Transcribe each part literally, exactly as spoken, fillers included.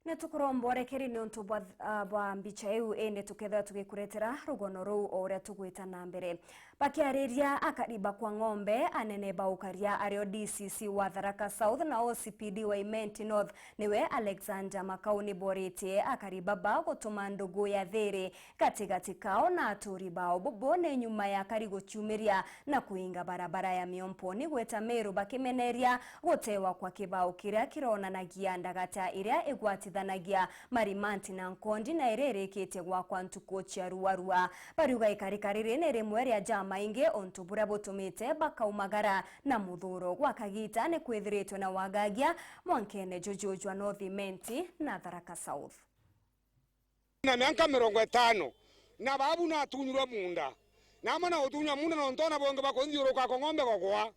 Ni tukuromba urekeri niuntu bwa, ah, bwa mbicha iu, indi tukethira tugikuretera rugono ruu o uria tugwita na mbere. Bakiariria akari ba Kwa Ng'ombe, anene ba ukaria ario D C C wa Tharaka South na O C P D wa Imenti North niwe Alexander Makau niboritie akari baba gutuma ndugu ya thiri gatigati kao na aturi bao. Bubu ni nyuma ya akari guciumiria na kuinga barabara ya Miomponi gwita Meru bakimeneria gutewa kwa kibao kiria kironanagia ndagata iria igwatithanagia Marimanti na Nkondi na iria irikitie gwakwa ntuku cia ruarua. Bariuga ikarika riri ni rimwe ria jamaingi untu buria butumite bakaumagara na muthuro gwa kagita ni kwithiritwe na wagagia mwankene juju jwa North Imenti na Tharaka South. Na mianka mirongo itano, na babu natunyirwe munda, na amwe na gutunywa munda nontu ona bwonge bwa kunthiuruka kwa ng'ombe gogwa,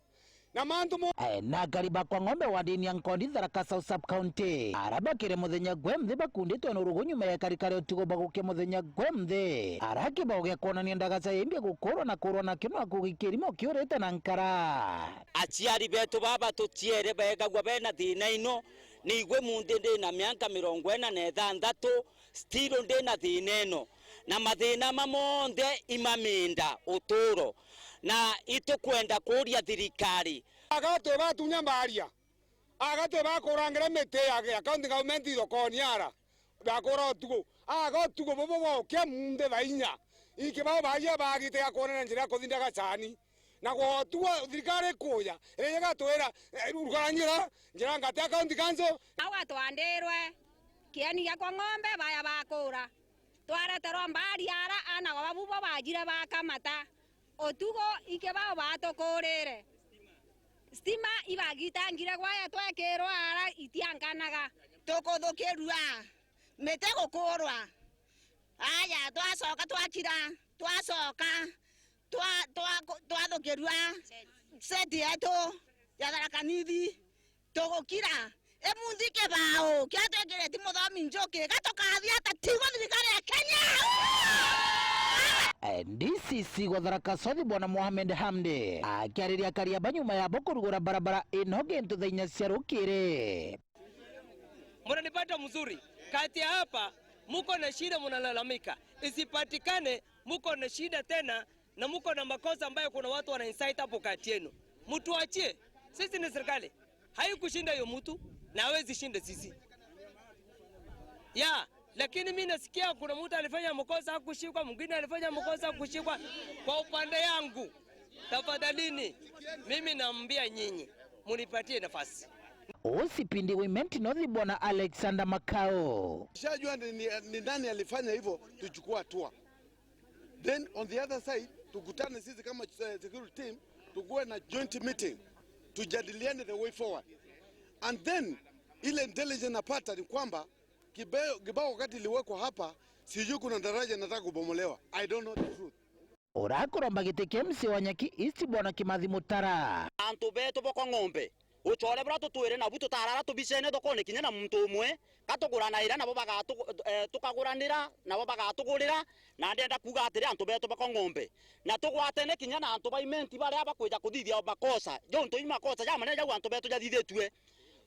na mantu mo. Eh, na akari ba Kwa Ng'ombe wa ndini ya Nkondi, Tharaka South Sub County, ara bakire muthenya gwe nthi bakunditwe na urugu nyuma ya ikarika ria utugo bagukia muthenya gwe nthi, ara kibao gia kwonania ndagaca ya imbia gukurwa na kurwa nakio na kugi kirimo kiurite na nkara. Aciari betu baba tuciere begagua bena thina ino, ni igwe munthi ndina mianka mirongo ina na ithanthatu, still ndi na thina ino, na mathina ma monthe i ma minda, uturo, na itukwenda kuria thirikari. Aga twi batunya mbaria, aga twi bakurangire miti ya, ya county government thokoni ara, bakura utugo. Aga utugo bubu bwokia munthi thaa inya, iki bao baria bagite gakwonania njira ya kuthinda gacani. Na gwotua thirikari ikuja, iri igatwira, eh, rugara njira, njira ngati ya county council. Au atwandirwe kieni gia Kwa Ng'ombe baya bakura. Twareterwa mbari ara ana babu bo bajire bakamata. Utugo iki bao batukurire. Stima ibagitangire gwaya twekirwa ara itiankanaga. Tukuthukirua, miti gukurwa. Aya, twacoka twakira, twacoka. Twa-, twa-, twathukirua seti yetu ya Tharaka Nithi, tugukira. Imunthi kibao kiria twikireti muthomi njuki, gatukathia ata? Tigwe thirikari ya Kenya. Eh, D C C gwa Tharaka South, Bwana Mohamed Hamdi, akiariria akari aba nyuma yabo kurugura barabara ino gintu thaa inya cia rukiri. Mnanipata mzuri? Kati ya hapa, muko na shida, mnalalamika. Isipatikane muko na shida tena na muko na makosa ambayo kuna watu wana incite hapo kati yenu. Mtuachie. Sisi ni serikali. Haikushinda hiyo mtu na hawezi shinda sisi. Ya, lakini mimi nasikia kuna mtu alifanya makosa hakushikwa, mwingine alifanya makosa hakushikwa. Kwa upande yangu, tafadhalini, mimi naambia nyinyi, munipatie nafasi. O C P D wa Imenti North, Bwana Alexander Makau. Shajua ni, ni, ni nani alifanya hivyo, tuchukue hatua. Then on the other side, tukutane sisi kama, eh, security team, tukuwe na joint meeting, tujadiliane the way forward. And then, ile intelligence napata ni kwamba kibe-, kibao wakati iliwekwa hapa, sijui kuna daraja nataka kubomolewa. I don't know the truth. Urakuromba giti kia M C wa Nyaki East, Bwana Kimathi Mutara. Antu betu boko ng'ombe. Ucore buria tutwire nabu tutarara tubicene thokone kinya na muntu umwe, ka tuguranaira nabo bagatu-, eh, tukaguranira nabo bagatugurira, na ndienda kuuga atiri antu betu bako ng'ombe. Na tugwatene kinya na antu ba Imenti baria bakwija kuthithia makosa, jontu i makosa jamanene jau antu betu jathithitue.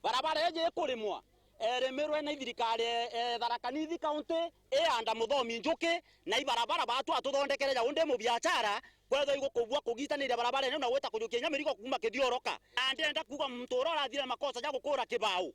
Barabara iji ikurimwa, erimirwe ni thirikari, eh, Tharaka Nithi County, ianda Muthomi Njuki, na ibarabara batu atuthondekere jau ndi mubiachara, kwethwa igukubua kugitaniria barabara ino na gwita kujukia inya mirigo kuuma Kithioroka. Na ndienda kuuga muntu uria urathire makosa ja gukura kibao,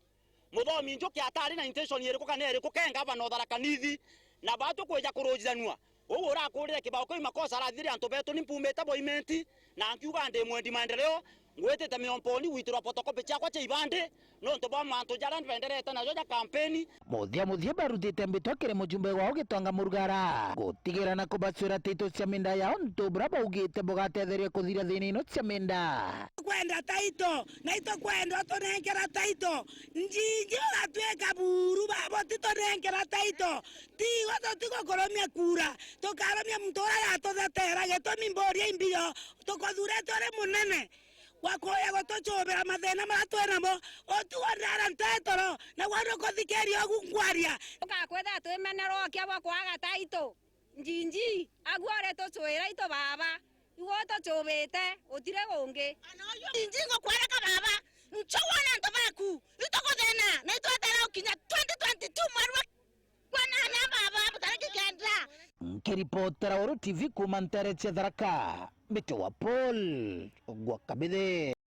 Muthomi Njuki atari na intention iriku kana iriku ke ngavana o Tharaka Nithi, na batu kwija kurujiranua. Uu urakurire kibao kiu makosa arathire antu betu ni mpumite bo Imenti, na nkiuga ndi mwendi maendeleo, ngwitite Miomponi gwitirwa photocopy ciakwa cia ibandi, nontu bwa mantu jaria mbenderete najo ja kampeni. Muthia muthia barutite mbitwa kiri mujumbe wao Gitonga Murugara, gutigira na kubacwira taito cia minda yao, ntu buria baugite bugatetheria kuthiria thina ino cia minda. Kwenda taito, na itukwenda utunenkera taito. Njinji ugatwika buru, babo titunenkera taito. Tigwe tutigukurumia kura, tukarumia muntu uria aratuthetera. Gitumi mburia imbio, tukuthuurite uri munene wa kuuja gutucubira mathina maria twi namo. Utugo ndara ntetoro, na gwa nukuthikiria ugu nkwaria. Ugakwithira twimenerwa ukia bwa kwaga taito. Njinji, agu uri tucwira itu baba. Iwe utucubite, utiri gungi. Njinji ngukwereka baba, nchugwa na antu baku, ituguthina, na itwetere ukinya twenty twenty-two mweri Nkiripotera Weru T V kuuma nteere cia Tharaka, mbitagwa Paul gwa Kabithe.